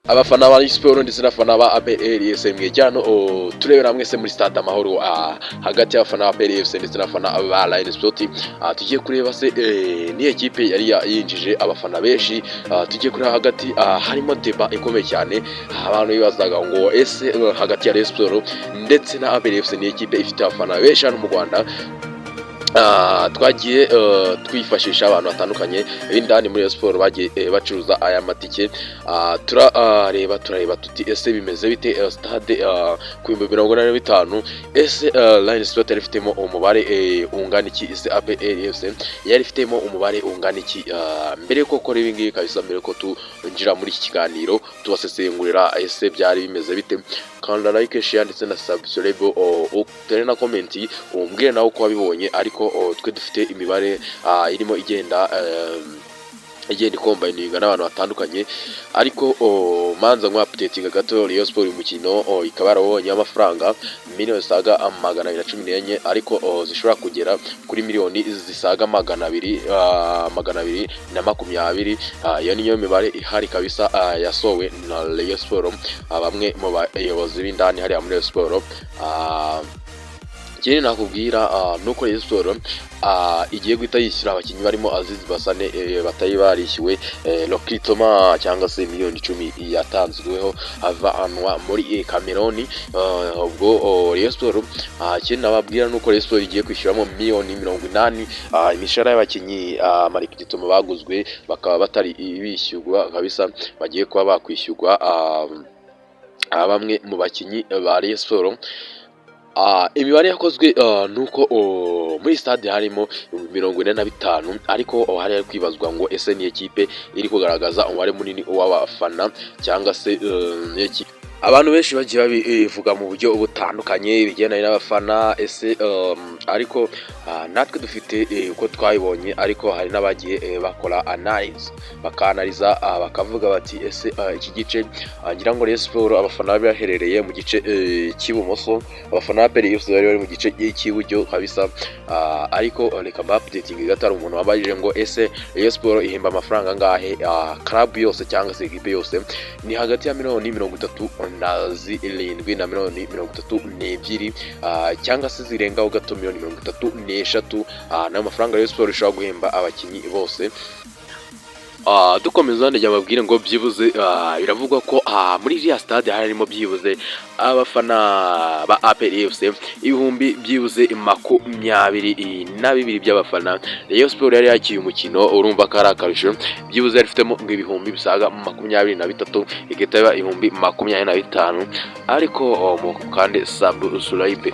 Abafana ba Rayon Sports ndetse n'abafana ba APR FC, mwejyano turebera mwese muri Stade Amahoro, hagati y'abafana ba APR FC ndetse n'abafana ba Rayon Sports. Tugiye kureba se ni ekipe yari yinjije abafana benshi. Tugiye kureba hagati, harimo débat ikomeye cyane. Abantu bibazaga ngo ese hagati ya Rayon Sports ndetse na APR FC ni ekipe ifite abafana benshi hano mu Rwanda? Twagiye twifashisha abantu batandukanye b'indani muri Rayon Sports bagiye bacuruza aya matike. Turareba, turareba tuti ese bimeze bite? Stade ku 45,000, ese Rayon Sports yari ifitemo umubare ungana iki? Ese APR FC yari ifitemo umubare ungana iki? Mbere yuko ukora ibi ngibi kabisa, mbere yuko twinjira muri iki kiganiro tubasesengurira ese byari bimeze bite, kanda like, share ndetse na subscribe, utere na comment, umbwire nawe uko wabibonye. Ariko twe dufite imibare irimo igenda ikombayininga n'abantu batandukanye. Ariko manza nka updating gato, Rayon Sports uyu mukino ikaba yarabonye amafaranga miliyoni zisaga 214, ariko zishobora kugera kuri miliyoni zisaga 200, 220. Iyo niyo mibare ihari kabisa, yasowe na Rayon Sports, bamwe mu bayobozi b'indani hariya muri Rayon Sports. Ikindi nakubwira nuko Rayon Sports igiye guhita yishyura abakinnyi barimo Aziz Basane batari barishyuwe, recrutement cyangwa se miliyoni 10 yatanzweho avanwa muri Cameroon. Ubwo Rayon Sports, ikindi nababwira nuko Rayon Sports igiye kwishyuramo miliyoni 80, imishahara y'abakinnyi, ama recrutement baguzwe bakaba batari bishyurwa kabisa, bagiye kuba bakwishyurwa. Bamwe mu bakinnyi ba Rayon Sports, imibare yakozwe nuko muri stade harimo 45,000, ariko hari kwibazwa ngo ese ni ekipe iri kugaragaza umubare munini w'abafana cyangwa se abantu benshi bagiye babivuga mu buryo butandukanye bigendanye n'abafana ese. Ariko natwe dufite uko twabibonye, ariko hari n'abagiye bakora analyse, bakanaliza, bakavuga bati ese iki gice, ngira ngo Rayon Sports abafana bari baherereye mu gice cy'ibumoso, abafana ba APR FC bari bari mu gice cy'iburyo kabisa. Ariko reka mba updating gato. Hari umuntu wabajije ngo ese Rayon Sports ihemba amafaranga angahe club yose cyangwa se equipe yose? Ni hagati ya miliyoni 37 na miliyoni 32, cyangwa se zirengaho gato, miliyoni 33, nayo mafaranga Rayon Sports ishobora guhemba abakinnyi bose. Dukomeza, ndajya babwire ngo byibuze biravugwa ko muri iriya stade harimo byibuze abafana ba APR FC ibihumbi byibuze 22 by'abafana. Rayon Sports yari yakiriye umukino, urumva ko ari akarusho, byibuze yari ifitemo ngo ibihumbi bisaga 23, igahita biba 25,000. Ariko mu kandi subscribe.